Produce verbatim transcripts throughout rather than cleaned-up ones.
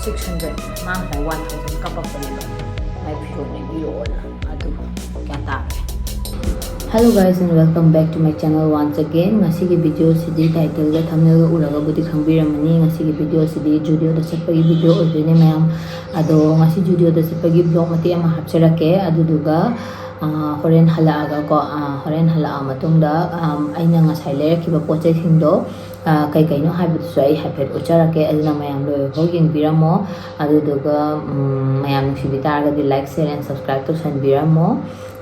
Six hundred, ꯃꯥ ꯉꯁꯥꯏ one thousand ꯀꯥꯞꯄꯛꯄꯅꯦꯕ, ꯃꯥꯏ ꯐꯤꯔꯣꯜ ꯂꯩꯕꯤꯔꯛꯑꯣꯅ꯫ ꯑꯗꯨ ꯒ꯭ꯌꯥꯟ ꯇꯥꯔꯦ꯫ Hello guys and welcome back to my channel once again. ꯉꯁꯤꯒꯤ ꯚꯤꯗꯤꯑꯣꯁꯤꯗꯤ ꯇꯥꯏꯇꯜꯒ ꯊꯝꯅꯦꯜꯒ ꯎꯔꯒꯕꯨꯗꯤ ꯈꯪꯕꯤꯔꯝꯃꯅꯤ꯫ ꯉꯁꯤꯒꯤ ꯚꯤꯗꯤꯑꯣꯁꯤꯗꯤ ꯖꯨꯗꯤꯑꯣꯗ ꯆꯠꯄꯒꯤ ꯚꯤꯗꯤꯑꯣ ꯑꯣꯏꯗꯣꯏꯅꯦ ꯃꯌꯥꯝ꯫ ꯑꯗꯣ ꯉꯁꯤ ꯖꯨꯗꯤꯑꯣꯗ ꯆꯠꯄꯒꯤ ꯕ꯭ꯂꯣꯛ ꯃꯇꯦꯛ ꯑꯃ ꯍꯥꯞꯆꯔꯛꯀꯦ꯫ ꯑꯗꯨꯗꯨꯒ ꯍꯣꯔꯦꯟ ꯍꯜꯂꯛꯑꯒꯀꯣ, ꯍꯣꯔꯦꯟ ꯍꯜꯂꯛꯑ ꯃꯇꯨꯡꯗ ꯑꯩꯅ ꯉꯁꯥꯏ ꯂꯩꯔꯛꯈꯤꯕ ꯄꯣꯠ ꯆꯩꯁꯤꯡꯗꯣ ꯀꯩ ꯀꯩꯅꯣ ꯍꯥꯏꯕꯗꯨꯁꯨ ꯑꯩ ꯍꯥꯏꯐꯦꯠ ꯎꯠꯆꯔꯛꯀꯦ꯫ ꯑꯗꯨꯅ ꯃꯌꯥꯝ ꯂꯣꯏꯕꯐꯥꯎ ꯌꯦꯡꯕꯤꯔꯝꯃꯣ꯫ ꯑꯗꯨꯗꯨꯒ ꯃꯌꯥꯝ ꯅꯨꯡꯁꯤꯕꯤ ꯇꯥꯔꯒꯗꯤ like, share and subscribe ꯇꯧꯁꯟꯕꯤꯔꯝꯃꯣ꯫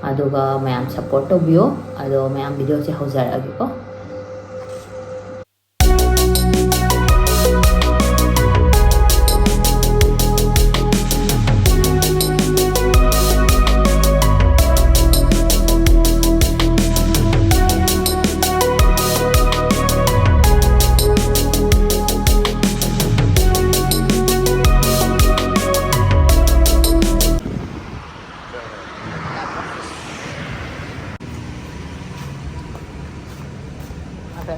ꯑꯗꯨꯒ ꯃꯌꯥꯝ ꯁꯞꯄꯣꯔꯠ ꯇꯧꯕꯤꯌꯣ꯫ ꯑꯗꯣ ꯃꯌꯥꯝ ꯚꯤꯗꯤꯑꯣꯁꯦ ꯍꯧꯖꯔꯛꯑꯒꯦꯀꯣ꯫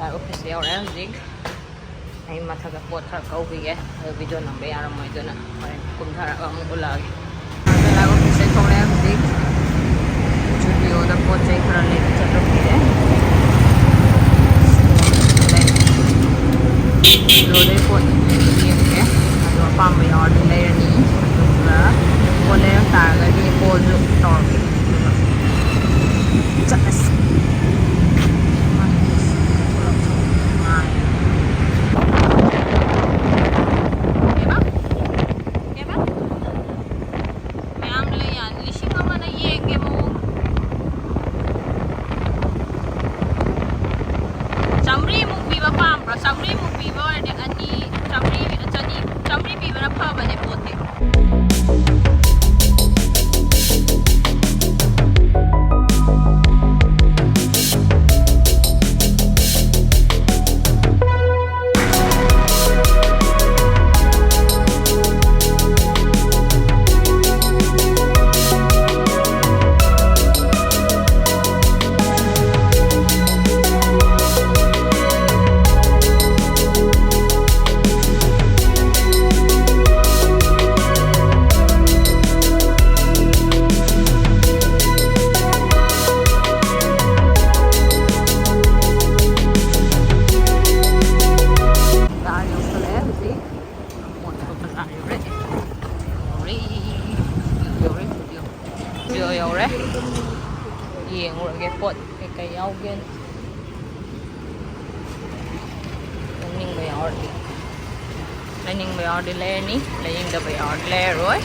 ꯑꯣꯐꯤꯁ ꯌꯧꯔꯦ ꯍꯧꯖꯤꯛ꯫ ꯑꯩ ꯃꯊꯛꯇ ꯄꯣꯠ ꯈꯔ ꯀꯧꯈꯤꯒꯦ, ꯑꯗꯨ ꯚꯤꯗꯤꯑꯣ ꯅꯝꯕ ꯌꯥꯔꯝꯃꯣꯏ, ꯑꯗꯨꯅ ꯍꯣꯔꯦꯟ ꯀꯨꯝꯊꯔꯒ ꯑꯃꯨꯛ ꯎꯠꯂꯛꯑꯒꯦ꯫ ꯑꯣꯐꯤꯁꯇꯩ ꯊꯣꯛꯂꯛꯑꯦ ꯍꯧꯖꯤꯛ꯫ ꯖꯨꯗꯤꯑꯣꯗ ꯄꯣꯠ ꯆꯩ ꯈꯔ ꯂꯩꯕ ꯆꯠꯂꯨꯈꯤꯒꯦ꯫ ꯖꯨꯗꯤꯑꯣꯗꯩ ꯄꯣꯠ ꯌꯦꯡꯉꯦ, ꯑꯗꯣ ꯑꯄꯥꯝꯕ ꯌꯥꯎꯔꯗꯤ ꯂꯩꯔꯅꯤ꯫ ꯑꯗꯨꯒ ꯄꯣꯠ ꯂꯩꯔꯛ ꯇꯥꯔꯒꯗꯤ ꯀꯣꯜꯁꯨ ꯇꯧꯔꯛꯀꯦ꯫ ꯑꯗꯨꯒ ꯆꯠꯂꯁꯤ꯫ ꯀꯩꯕ? ꯀꯩꯕ? ꯃꯌꯥꯝ ꯂꯩ ꯌꯥꯅꯤ꯫ ꯂꯤꯁꯤꯡ ꯑꯃꯅ ꯌꯦꯡꯒꯦ ꯃꯑꯣꯡ꯫ ꯆꯥꯝꯃꯔꯤꯃꯨꯛ ꯄꯤꯕ ꯄꯥꯝꯕ꯭ꯔꯣ? ꯆꯥꯝꯃꯔꯤꯃꯨꯛ ꯄꯤꯕ ꯑꯣꯏꯔꯗꯤ ꯑꯅꯤ, ꯆꯥꯝꯃꯔꯤ, ꯆꯅꯤ, ꯆꯥꯝꯃꯔꯤ ꯄꯤꯕꯅ ꯐꯕꯅꯦ ꯄꯣꯠꯇꯤ꯫ ꯌꯦꯡꯉꯨꯔꯒꯦ ꯄꯣꯠ ꯀꯩꯀꯩ ꯌꯥꯎꯒꯦꯅ꯫ ꯂꯩꯅꯤꯡꯕ ꯌꯥꯎꯔꯗꯤ, ꯂꯩꯅꯤꯡꯕ ꯌꯥꯎꯔꯗꯤ ꯂꯩꯔꯅꯤ, ꯂꯩꯅꯤꯡꯗꯕ ꯌꯥꯎꯔꯗꯤ ꯂꯩꯔꯔꯣꯏ꯫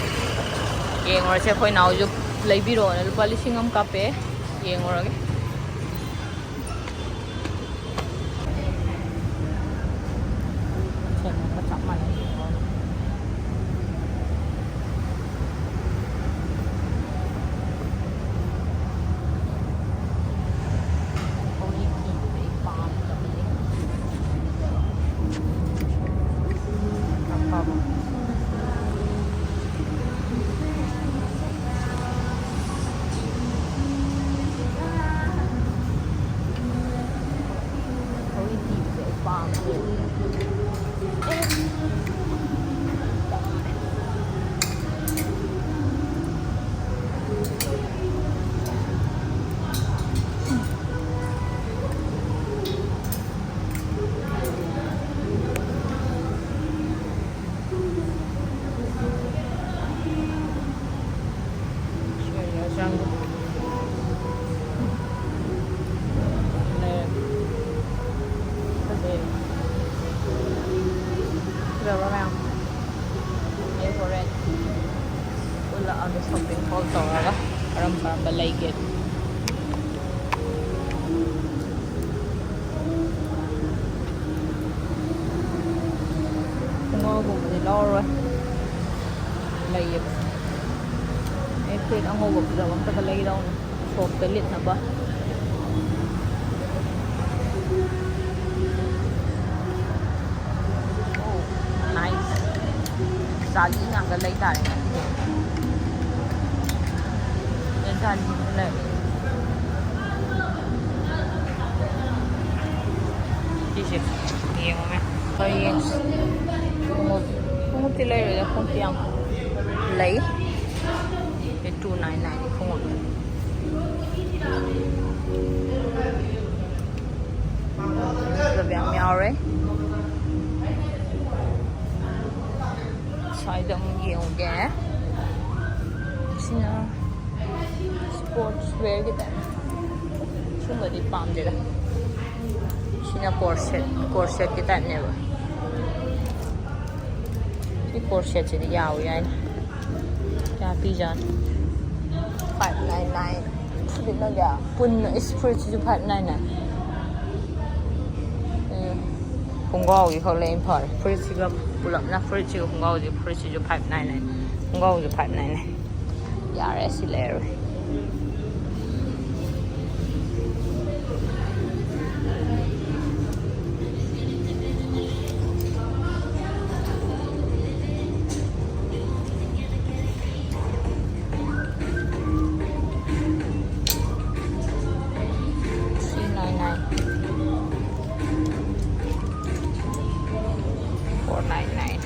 ꯌꯦꯡꯉꯨꯔꯁꯦ꯫ ꯑꯩꯈꯣꯏ ꯅꯥꯎꯁꯨ ꯂꯩꯕꯤꯔꯛꯑꯣꯅ ꯂꯨꯄꯥ ꯂꯤꯁꯤꯡ ꯑꯃ ꯀꯥꯞꯄꯛꯑꯦ꯫ ꯌꯦꯡꯉꯨꯔꯒꯦ꯫ ꯁꯦꯝꯃꯒ ꯆꯞ ꯃꯥꯟꯅꯩ꯫ ꯊꯧꯔꯤ ꯀꯤꯕꯗꯤ ꯑꯩ ꯄꯥꯝꯗꯕꯅꯤ꯫ ꯑꯐꯕ꯫ ꯊꯧꯔꯤ ꯀꯤꯕꯁꯦ ꯑꯩ ꯄꯥꯝꯗꯦ꯫ ꯐꯖꯕ ꯃꯌꯥꯝ꯫ ꯑꯩ ꯍꯣꯔꯦꯟ ꯎꯠꯂꯛꯑꯒꯦ shopping haul ꯇꯧꯔꯒ ꯀꯔꯝ ꯀꯔꯝꯕ ꯂꯩꯒꯦ꯫ ꯈꯣꯡꯒ꯭ꯔꯥꯎꯒꯨꯝꯕꯗꯤ ꯂꯧꯔꯔꯣꯏ꯫ ꯂꯩꯌꯦꯕ꯫ ꯑꯩ ꯐꯨꯔꯤꯠ ꯑꯉꯧꯕ ꯐꯖꯕ ꯑꯝꯇꯒ ꯂꯩꯗꯧꯅꯤ꯫ ꯁꯣꯞꯇ ꯂꯤꯠꯅꯕ꯫ ꯑꯣ, nice. ꯖꯥꯂꯤ ꯉꯥꯛꯇ ꯂꯩ ꯇꯥꯔꯦ ꯉꯁꯤꯗꯤ꯫ ꯖꯥꯂꯤ ꯂꯩ꯫ ꯁꯤꯁꯦ ꯌꯦꯡꯉꯨꯅꯦ꯫ ꯈꯔ ꯌꯦꯡꯁꯤ꯫ ꯈꯣꯡꯎꯞ, ꯈꯣꯡꯎꯞꯇꯤ ꯂꯩꯔꯣꯏꯗ, ꯈꯣꯡꯎꯞꯇꯤ ꯌꯥꯝ ꯂꯩ꯫ ꯁꯤ two nine nine ꯈꯣꯡꯎꯞ꯫ ꯐꯖꯕ ꯌꯥꯝ ꯌꯥꯎꯔꯦ꯫ ꯁ꯭ꯋꯥꯏꯗ ꯑꯃꯨꯛ ꯌꯦꯡꯉꯨꯒꯦ꯫ ꯁꯤꯅ Sports wearꯒꯤ type꯫ ꯁꯨꯝꯕꯗꯤ ꯄꯥꯝꯗꯦꯗ꯫ ꯁꯤꯅ corset, corsetꯀꯤ typeꯅꯦꯕ꯫ ꯁꯤ corsetꯁꯤꯗꯤ ꯌꯥꯎ ꯌꯥꯏꯅꯦ꯫ ꯀꯌꯥ ꯄꯤꯖꯥꯠꯅꯣ? Five nine nine꯫ ꯐꯨꯔꯤꯠꯅ ꯀꯌꯥ? ꯄꯨꯟꯅ, ꯏꯁ, ꯐꯨꯔꯤꯠꯁꯤꯁꯨ five nine nine꯫ ꯎꯝ꯫ ꯈꯣꯡꯒ꯭ꯔꯥꯎꯒꯤ ꯈꯛ ꯂꯩ ꯐꯔꯦ꯫ ꯐꯨꯔꯤꯠꯁꯤꯒ ꯄꯨꯂꯞꯅ, ꯐꯨꯔꯤꯠꯁꯤꯒ ꯈꯣꯡꯒ꯭ꯔꯥꯎꯁꯤꯒ, ꯐꯨꯔꯤꯠꯁꯤꯁꯨ five nine nine꯫ ꯈꯣꯡꯒ꯭ꯔꯥꯎꯁꯨ five nine nine꯫ ꯌꯥꯔꯦ, ꯁꯤ ꯂꯩꯔꯔꯣꯏ꯫ Three nine nine. Four nine nine.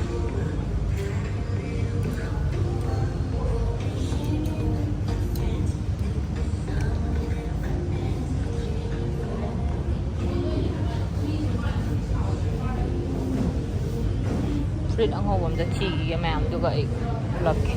ꯐꯨꯔꯤꯠ ꯑꯉꯧꯕ ꯑꯝꯇ ꯊꯤꯈꯤꯒꯦ ꯃꯌꯥꯝꯗꯨꯒ ꯑꯩ ꯎꯠꯂꯛꯀꯦ꯫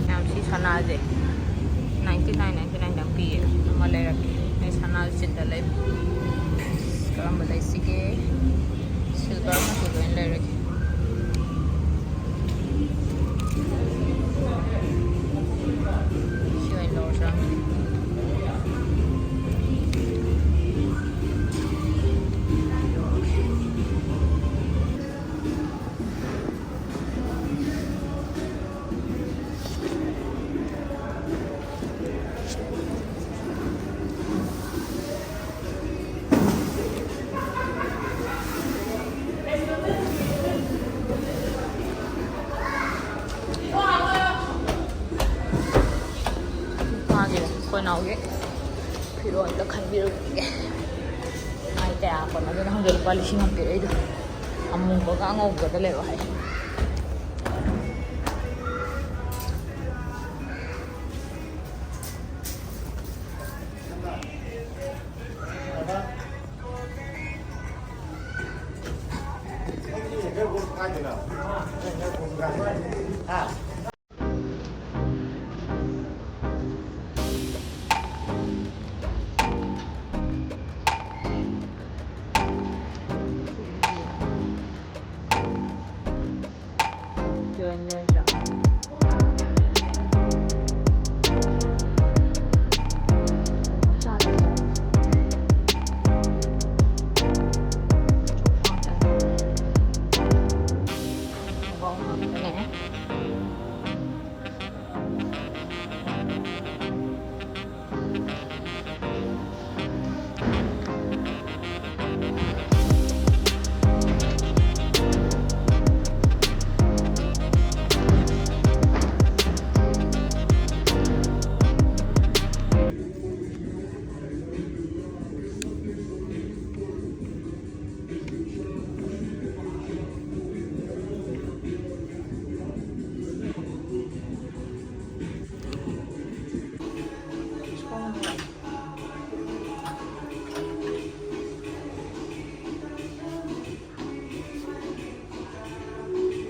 ꯌꯥꯝ ꯁꯤ ꯁꯅꯥꯁꯦ ninety nine ninety nine ꯗꯪ ꯄꯤꯌꯦ꯫ ꯑꯃ ꯂꯩꯔꯛꯀꯦ꯫ ꯑꯩ ꯁꯅꯥꯁꯨ ꯆꯤꯟꯗ ꯂꯩꯕ꯫ ꯀꯔꯝꯕ ꯂꯩꯁꯤꯒꯦ? Silver ꯑꯃꯁꯨ ꯂꯣꯏꯅ ꯂꯩꯔꯒꯦ꯫ ꯁꯤ ꯑꯣꯏꯅ ꯂꯧꯔꯁꯤꯔ? ꯅꯨꯄꯥꯒꯤ, ꯑꯩꯈꯣꯏ ꯅꯥꯎꯒꯤ ꯐꯤꯔꯣꯜꯗ ꯈꯟꯕꯤꯔꯨꯒꯦ꯫ ꯃꯥꯏ ꯀꯌꯥ ꯀꯣꯟꯅꯗꯣꯏꯅꯣ ꯈꯪꯗꯦ, ꯂꯨꯄꯥ ꯂꯤꯁꯤꯡ ꯑꯃ ꯄꯤꯔꯛꯏꯗꯣ꯫ ꯑꯃꯨꯕꯒ ꯑꯉꯧꯕꯒꯗ ꯂꯩꯔꯣ ꯍꯥꯏ꯫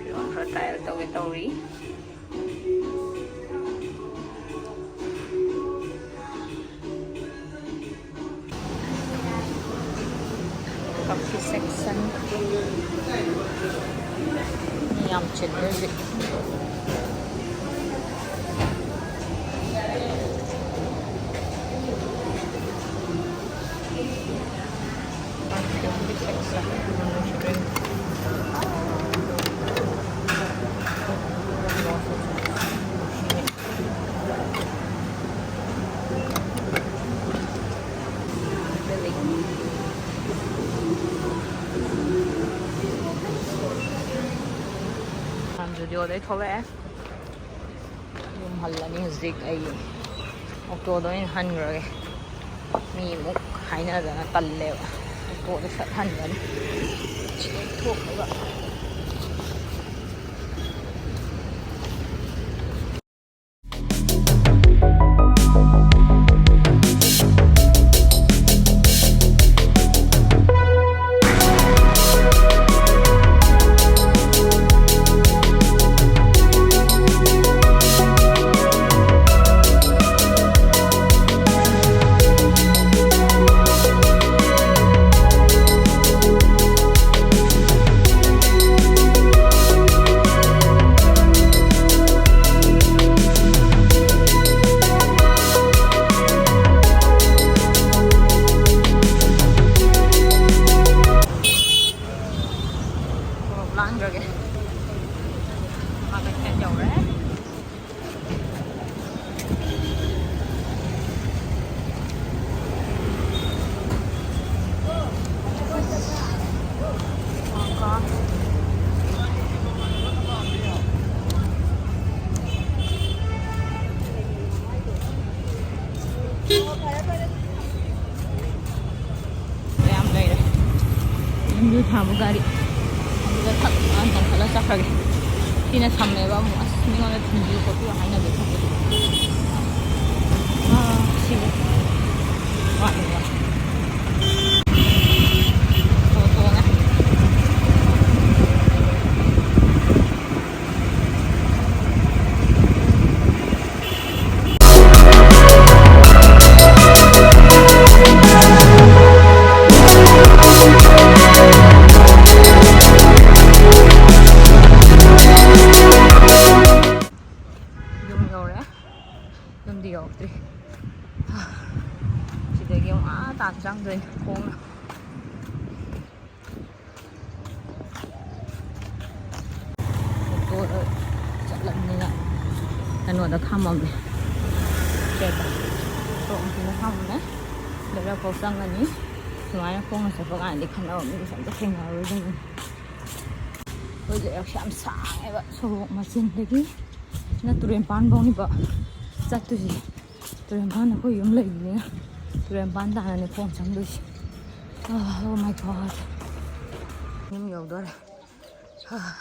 ꯐꯤꯔꯣꯟ ꯈꯔ ꯇꯥꯏꯔ ꯇꯧꯒꯦ ꯇꯧꯔꯤ꯫ ꯀꯞꯀꯤ ꯁꯦꯛꯁꯟ꯫ ꯃꯤ ꯌꯥꯝ ꯆꯤꯜꯂꯦ ꯍꯧꯖꯤꯛ꯫ ꯖꯨꯗꯤꯑꯣꯗꯩ ꯊꯣꯛꯂꯛꯑꯦ꯫ ꯌꯨꯝ ꯍꯜꯂꯅꯤ ꯍꯧꯖꯤꯛ ꯑꯩ꯫ ꯑꯣꯛꯇꯣꯗ ꯑꯣꯏꯅ ꯍꯟꯈ꯭ꯔꯒꯦ꯫ ꯃꯤ ꯑꯃꯨꯛ ꯍꯥꯏꯅꯗꯅ ꯇꯜꯂꯦꯕ꯫ ꯑꯣꯛꯇꯣꯗ ꯁꯠ ꯍꯟꯈ꯭ꯔꯅꯤ꯫ ꯁꯤꯗꯩ ꯊꯣꯛꯂꯒ꯫ ꯁꯤꯡꯖꯨ ꯊꯥꯕ ꯒꯥꯔꯤ꯫ ꯑꯗꯨꯒ ꯊꯛ ꯂꯥꯎꯅ ꯇꯪꯈꯠꯂ ꯆꯠꯈ꯭ꯔꯒꯦ꯫ ꯁꯤꯅ ꯁꯝꯃꯦꯕ ꯑꯃꯨꯛ꯫ ꯑꯁ, ꯃꯤꯉꯣꯟꯗ ꯊꯤꯟꯕꯤꯌꯨ ꯈꯣꯠꯄꯤꯌꯨ ꯍꯥꯏꯅꯕ ꯊꯣꯛꯄꯗꯣ꯫ ꯑꯥ, ꯁꯤꯒꯦ꯫ ꯋꯥꯠꯂꯤ, ꯋꯥꯠꯂꯤ꯫ ꯑꯣ, ꯇꯣꯡꯉꯦ꯫ ꯌꯨꯝ ꯌꯧꯔꯦ꯫ ꯌꯨꯝꯗꯤ ꯌꯧꯔꯛꯇ꯭ꯔꯤ꯫ ꯁꯤꯗꯒꯤ ꯑꯃꯨꯛ ꯑꯥ ꯇꯥꯟꯅ ꯆꯪꯗꯣꯏꯅꯦ ꯈꯣꯡꯅ꯫ ꯑꯣꯇꯣꯗ ꯆꯠꯂꯕꯅꯤꯅ ꯀꯩꯅꯣꯗ ꯈꯥꯝꯃꯝꯃꯦ꯫ ꯀꯩꯕ? ꯑꯣꯇꯣ ꯃꯆꯤꯟꯗ ꯈꯥꯝꯃꯝꯃꯦ꯫ ꯂꯩꯔꯛꯐꯥꯎ ꯆꯪꯉꯅꯤ꯫ ꯁꯨꯃꯥꯏꯅ ꯈꯣꯡꯅ ꯆꯠꯄ ꯀꯥꯟꯗꯗꯤ ꯈꯟꯅꯕ ꯃꯤꯁꯦ ꯑꯝꯇ ꯊꯦꯡꯅꯔꯔꯣꯏꯗꯕꯅꯤ꯫ ꯑꯩꯈꯣꯏ ꯂꯩꯔꯛꯁꯦ ꯌꯥꯝ ꯁꯥꯡꯉꯦꯕ꯫ ꯁꯣꯔꯣꯛ ꯃꯆꯤꯟꯗꯒꯤ ꯅ ꯇꯨꯔꯦꯟ ꯄꯥꯟꯐꯧꯅꯤꯕ ꯆꯠꯇꯣꯏꯁꯦ꯫ ꯇꯨꯔꯦꯟ ꯃꯄꯥꯟꯗ ꯑꯩꯈꯣꯏ ꯌꯨꯝ ꯂꯩꯕꯅꯤꯅ ꯇꯨꯔꯦꯟ ꯃꯄꯥꯟ ꯇꯥꯟꯅꯅꯦ ꯈꯣꯡ ꯆꯪꯗꯣꯏꯁꯦ꯫ ꯑꯥ, oh my God꯫ ꯌꯨꯝ ꯌꯧꯗꯣꯔꯦ꯫ ꯑꯥ꯫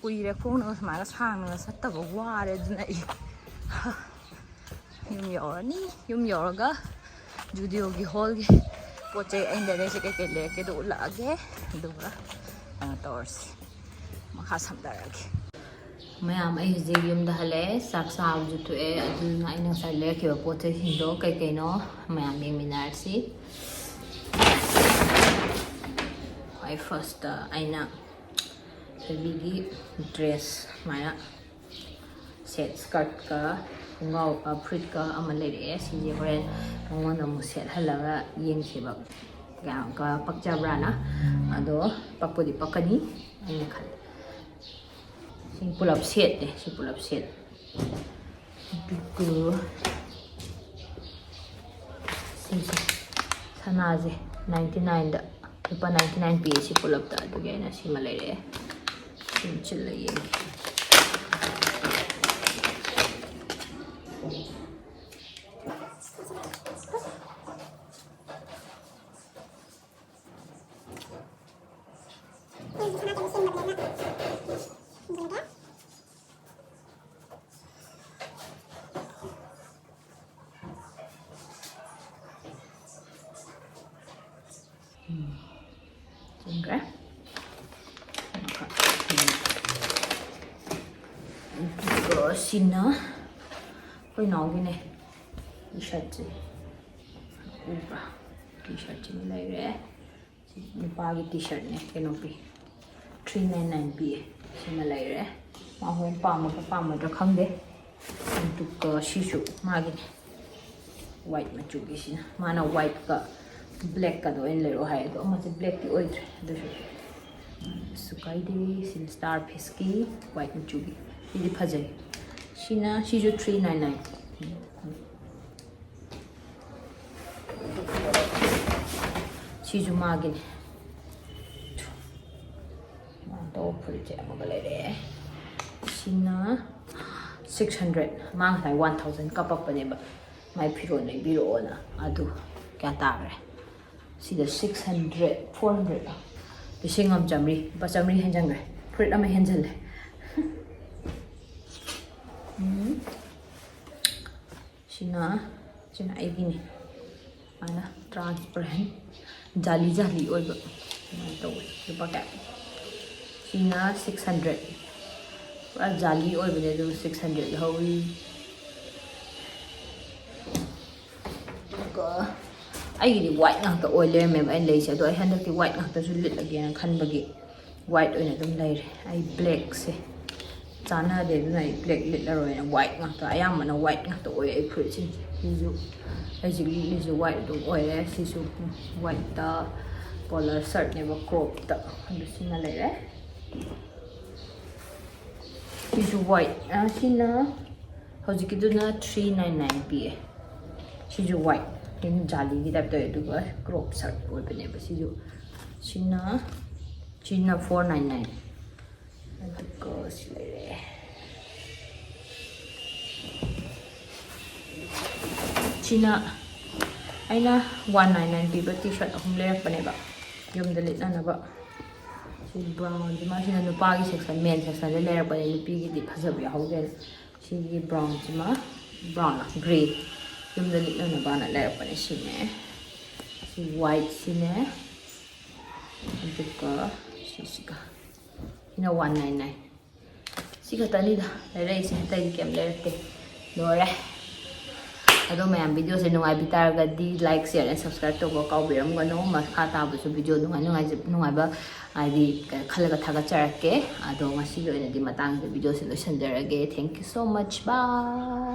ꯀꯨꯏꯔꯦ ꯈꯣꯡꯅꯒ ꯁꯨꯃꯥꯏꯅ ꯁꯥꯡꯅꯒ ꯆꯠꯇꯕ, ꯋꯥꯔꯦ ꯑꯗꯨꯅ ꯑꯩ꯫ ꯌꯨꯝ ꯌꯧꯔꯅꯤ꯫ ꯌꯨꯝ ꯌꯧꯔꯒ ꯖꯨꯗꯤꯑꯣꯒꯤ ꯍꯣꯜꯒꯤ ꯄꯣꯠ ꯆꯩ ꯑꯩꯅ ꯂꯩꯔꯛꯏꯁꯦ ꯀꯩꯀꯩ ꯂꯩꯔꯛꯀꯦꯗꯣ ꯎꯠꯂꯛꯑꯒꯦ꯫ ꯑꯗꯨꯒ ꯀꯩꯅꯣ ꯇꯧꯔꯁꯤ꯫ ꯃꯈꯥ ꯁꯝꯊꯔꯛꯑꯒꯦ꯫ ꯃꯌꯥꯝ, ꯑꯩ ꯍꯧꯖꯤꯛ ꯌꯨꯝꯗ ꯍꯜꯂꯛꯑꯦ꯫ ꯆꯥꯛ ꯆꯥꯕꯁꯨ ꯊꯣꯛꯑꯦ꯫ ꯑꯗꯨꯅ ꯑꯩꯅ ꯉꯁꯥꯏ ꯂꯩꯔꯛꯈꯤꯕ ꯄꯣꯠ ꯆꯩꯁꯤꯡꯗꯣ ꯀꯩ ꯀꯩꯅꯣ ꯃꯌꯥꯝ ꯌꯦꯡꯃꯤꯟꯅꯔꯁꯤ꯫ ꯈ꯭ꯋꯥꯏ ꯐꯥꯔꯁꯇ ꯑꯩꯅ ꯊꯣꯏꯕꯤꯒꯤ ꯗ꯭ꯔꯦꯁ ꯁꯨꯃꯥꯏꯅ ꯁꯦꯠ, ꯁ꯭ꯀꯔꯠꯀ ꯈꯣꯡꯒ꯭ꯔꯥꯎ, ꯑ, ꯐꯨꯔꯤꯠꯀ ꯑꯃ ꯂꯩꯔꯛꯑꯦ꯫ ꯁꯤꯁꯦ ꯍꯣꯔꯦꯟ ꯃꯉꯣꯟꯗ ꯑꯃꯨꯛ ꯁꯦꯠꯍꯜꯂꯒ ꯌꯦꯡꯁꯦꯕ꯫ ꯀꯌꯥꯝ ꯀ-, ꯄꯛꯆꯕ꯭ꯔꯥꯅ꯫ ꯑꯗꯣ ꯄꯛꯄꯨꯗꯤ ꯄꯛꯀꯅꯤ ꯑꯩꯅ ꯈꯜꯂꯦ꯫ ꯁꯤ ꯄꯨꯂꯞ ꯁꯦꯠꯅꯦ, ꯁꯤ ꯄꯨꯂꯞ ꯁꯦꯠ꯫ ꯑꯗꯨꯒ ꯁꯤꯁꯦ, ꯁꯅꯥꯁꯦ ninety nineꯗ, ꯂꯨꯄꯥ ninety nine ꯄꯤꯌꯦ ꯁꯤ ꯄꯨꯂꯞꯇ꯫ ꯑꯗꯨꯒꯤ ꯑꯩꯅ ꯁꯤꯃ ꯂꯩꯔꯛꯑꯦ꯫ ꯁꯤ ꯆꯤꯜꯂ ꯌꯦꯡꯒꯦ꯫ ꯎꯝ, ꯆꯟꯈ꯭ꯔꯦ꯫ ꯑꯗꯨꯒ ꯁꯤꯅ ꯑꯩꯈꯣꯏ ꯏꯅꯥꯎꯒꯤꯅꯦ꯫ ꯇꯤ ꯁꯥꯔꯠꯁꯦ ꯎꯕ꯭ꯔꯥ? ꯇꯤ ꯁꯥꯔꯠꯁꯤꯃ ꯂꯩꯔꯦ꯫ ꯁꯤ ꯅꯨꯄꯥꯒꯤ ꯇꯤ ꯁꯥꯔꯠꯅꯦ, ꯀꯩꯅꯣ ꯄꯤ, ꯊ꯭ꯔꯤ ꯅꯥꯏꯟ ꯅꯥꯏꯟ ꯄꯤꯌꯦ꯫ ꯁꯤꯃ ꯂꯩꯔꯦ꯫ ꯃꯥ ꯍꯣꯔꯦꯟ ꯄꯥꯝꯃꯗ꯭ꯔꯥ ꯄꯥꯝꯃꯣꯏꯗ꯭ꯔꯥ ꯈꯪꯗꯦ꯫ ꯑꯗꯨꯒ ꯁꯤꯁꯨ ꯃꯥꯒꯤꯅꯦ, ꯋꯥꯏꯠ ꯃꯆꯨꯒꯤꯁꯤꯅ꯫ ꯃꯥꯅ ꯋꯥꯏꯠꯀ ꯕ꯭ꯂꯦꯛꯀꯗꯣ ꯑꯣꯏꯅ ꯂꯩꯔꯛꯑꯣ ꯍꯥꯏ, ꯑꯗꯣ ꯑꯃꯁꯦ ꯕ꯭ꯂꯦꯛꯇꯤ ꯑꯣꯏꯗ꯭ꯔꯦ꯫ ꯑꯗꯨꯁꯨ ꯀꯩꯁꯨ ꯀꯥꯏꯗꯦ꯫ ꯁꯤꯅ ꯁ꯭ꯇꯥꯔ ꯐꯤꯁꯀꯤ ꯋꯥꯏꯠ ꯃꯆꯨꯒꯤ꯫ ꯁꯤꯗꯤ ꯐꯖꯩ꯫ ꯁꯤꯅ, ꯁꯤꯁꯨ ꯊ꯭ꯔꯤ ꯅꯥꯏꯟ ꯅꯥꯏꯟ꯫ ꯁꯤꯁꯨ ꯃꯥꯒꯤꯅꯦ꯫ ꯁꯨꯃꯥꯏꯅ ꯇꯧꯕ ꯐꯨꯔꯤꯠꯁꯦ ꯑꯃꯒ ꯂꯩꯔꯦ꯫ ꯁꯤꯅ ꯁꯤꯛꯁ ꯍꯟꯗ꯭ꯔꯦꯠ꯫ ꯃꯥ ꯉꯁꯥꯏ ꯋꯥꯟ ꯊꯥꯎꯖꯟ ꯀꯥꯞꯄꯛꯄꯅꯦꯕ, ꯃꯥꯏ ꯐꯤꯔꯣꯜ ꯂꯩꯕꯤꯔꯛꯑꯣꯅ꯫ ꯑꯗꯨ ꯀꯌꯥ ꯇꯥꯈ꯭ꯔꯦ? ꯁꯤꯗ ꯁꯤꯛꯁ ꯍꯟꯗ꯭ꯔꯦꯠ, ꯐꯣꯔ ꯍꯟꯗ꯭ꯔꯦꯠ, ꯂꯤꯁꯤꯡ ꯑꯃ ꯆꯥꯝꯃꯔꯤ, ꯂꯨꯄꯥ ꯆꯥꯝꯃꯔꯤ ꯍꯦꯟꯖꯟꯈ꯭ꯔꯦ꯫ ꯐꯨꯔꯤꯠ ꯑꯃ ꯍꯦꯟꯖꯜꯂꯦ꯫ ꯎꯝ꯫ ꯁꯤꯅ, ꯁꯤꯅ ꯑꯩꯒꯤꯅꯤ꯫ ꯁꯨꯃꯥꯏꯅ ꯇ꯭ꯔꯥꯟꯁꯄꯔꯦꯟ, ꯖꯥꯂꯤ ꯖꯥꯂꯤ ꯑꯣꯏꯕ꯫ ꯁꯨꯃꯥꯏꯅ ꯇꯧꯋꯦ꯫ ꯂꯨꯄꯥ ꯀꯌꯥ? ꯁꯤꯅ ꯁꯤꯛꯁ ꯍꯟꯗ꯭ꯔꯦꯠ꯫ ꯄꯨꯔꯥ ꯖꯥꯂꯤ ꯑꯣꯏꯕꯅꯦ, ꯑꯗꯨꯒ ꯁꯤꯛꯁ ꯍꯟꯗ꯭ꯔꯦꯠ ꯂꯧꯍꯧꯔꯤ꯫ ꯑꯗꯨꯒ ꯑꯩꯒꯤꯗꯤ ꯋꯥꯏꯠ ꯉꯥꯛꯇ ꯑꯣꯏ ꯂꯩꯔꯝꯃꯦꯕ ꯑꯩꯅ ꯂꯩꯁꯦ꯫ ꯑꯗꯣ ꯑꯩ ꯍꯟꯗꯛꯇꯤ ꯋꯥꯏꯠ ꯉꯥꯛꯇꯁꯨ ꯂꯤꯠꯂꯒꯦꯅ ꯈꯟꯕꯒꯤ ꯋꯥꯏꯠ ꯑꯣꯏꯅ ꯑꯗꯨꯝ ꯂꯩꯔꯦ꯫ ꯑꯩ ꯕ꯭ꯂꯦꯛꯁꯦ ꯆꯥꯟꯅꯗꯦ, ꯑꯗꯨꯅ ꯑꯩ ꯕ꯭ꯂꯦꯛ ꯂꯤꯠꯂꯔꯣꯏꯅ ꯋꯥꯏꯠ ꯉꯥꯛꯇ, ꯑꯌꯥꯝꯕꯅ ꯋꯥꯏꯠ ꯉꯥꯛꯇ ꯑꯣꯏ ꯑꯩ ꯐꯨꯔꯤꯠꯁꯤꯡꯁꯦ꯫ ꯁꯤꯁꯨ ꯑꯩ ꯍꯧꯖꯤꯛ ꯂꯤꯠꯂꯤꯁꯦ ꯋꯥꯏꯠ ꯑꯗꯨꯝ ꯑꯣꯏꯔꯦ꯫ ꯁꯤꯁꯨ ꯋꯥꯏꯠꯇ ꯄꯣꯂꯔ ꯁꯔꯠꯅꯦꯕ, ꯀ꯭ꯔꯣꯞꯇ, ꯑꯗꯨ ꯁꯤꯃ ꯂꯩꯔꯦ꯫ ꯁꯤꯁꯨ ꯋꯥꯏꯠ꯫ ꯑ, ꯁꯤꯅ, ꯍꯧꯖꯤꯛꯀꯤꯗꯨꯅ ꯊ꯭ꯔꯤ ꯅꯥꯏꯟ ꯅꯥꯏꯟ ꯄꯤꯌꯦ꯫ ꯁꯤꯁꯨ ꯋꯥꯏꯠ, ꯌꯥꯝ ꯖꯥꯂꯤꯒꯤ ꯇꯥꯏꯞ ꯇꯧꯋꯦ, ꯑꯗꯨꯒ ꯀ꯭ꯔꯣꯞ ꯁꯔꯠ ꯑꯣꯏꯕꯅꯦꯕ ꯁꯤꯁꯨ꯫ ꯁꯤꯅ, ꯁꯤꯅ ꯐꯣꯔ ꯅꯥꯏꯟ ꯅꯥꯏꯟ꯫ ꯑꯗꯨꯒ ꯁꯤ ꯂꯩꯔꯦ꯫ ꯁꯤꯅ ꯑꯩꯅ ꯋꯥꯟ ꯅꯥꯏꯟ ꯅꯥꯏꯟ ꯄꯤꯕ ꯇꯤ ꯁꯥꯔꯠ ꯑꯍꯨꯝ ꯂꯩꯔꯛꯄꯅꯦꯕ, ꯌꯨꯝꯗ ꯂꯤꯠꯅꯅꯕ꯫ ꯁꯤ ꯕ꯭ꯔꯥꯎꯟꯁꯤꯃ, ꯁꯤꯅ ꯅꯨꯄꯥꯒꯤ ꯁꯦꯛꯁꯟ, ꯃꯦꯟ ꯁꯦꯛꯁꯟꯗ ꯂꯩꯔꯛꯄꯅꯦ, ꯅꯨꯄꯤꯒꯤꯗꯤ ꯐꯖꯕ ꯌꯥꯎꯍꯧꯗꯦꯅ꯫ ꯁꯤꯒꯤ ꯕ꯭ꯔꯥꯎꯟꯁꯤꯃ, ꯕ꯭ꯔꯥꯎꯟ ꯒ꯭ꯔꯦ, ꯌꯨꯝꯗ ꯂꯤꯠꯅꯅꯕꯅ ꯂꯩꯔꯛꯄꯅꯦ꯫ ꯁꯤꯅꯦ, ꯁꯤ ꯋꯥꯏꯠꯁꯤꯅꯦ, ꯑꯗꯨꯒ ꯁꯤꯁꯤꯒ ꯁꯤꯅ ꯋꯥꯟ ꯅꯥꯏꯟ ꯅꯥꯏꯟ꯫ ꯁꯤ ꯈꯛꯇꯅꯤꯗ ꯂꯩꯔꯛꯏꯁꯦ, ꯑꯇꯩꯗꯤ ꯀꯩꯝ ꯂꯩꯔꯛꯇꯦ꯫ ꯂꯣꯏꯔꯦ꯫ ꯑꯗꯣ ꯃꯌꯥꯝ, ꯚꯤꯗꯤꯑꯣꯁꯦ ꯅꯨꯡꯉꯥꯏꯕꯤ ꯇꯥꯔꯒꯗꯤ like, share and subscribe ꯇꯧꯕ ꯀꯥꯎꯕꯤꯔꯝꯒꯅꯨ꯫ ꯃꯈꯥ ꯇꯥꯕꯁꯨ ꯚꯤꯗꯤꯑꯣ ꯅꯨꯡꯉꯥꯏ ꯅꯨꯡꯉꯥꯏꯖ-, ꯅꯨꯡꯉꯥꯏꯕ ꯍꯥꯏꯗꯤ ꯈꯜꯂꯒ ꯊꯥꯒꯠꯆꯔꯛꯀꯦ꯫ ꯑꯗꯣ ꯉꯁꯤꯒꯤ ꯑꯣꯏꯅꯗꯤ ꯃꯇꯥꯡꯁꯤꯗ ꯚꯤꯗꯤꯑꯣꯁꯦ ꯂꯣꯏꯁꯤꯟꯖꯔꯒꯦ꯫ Thank you so much. Bye.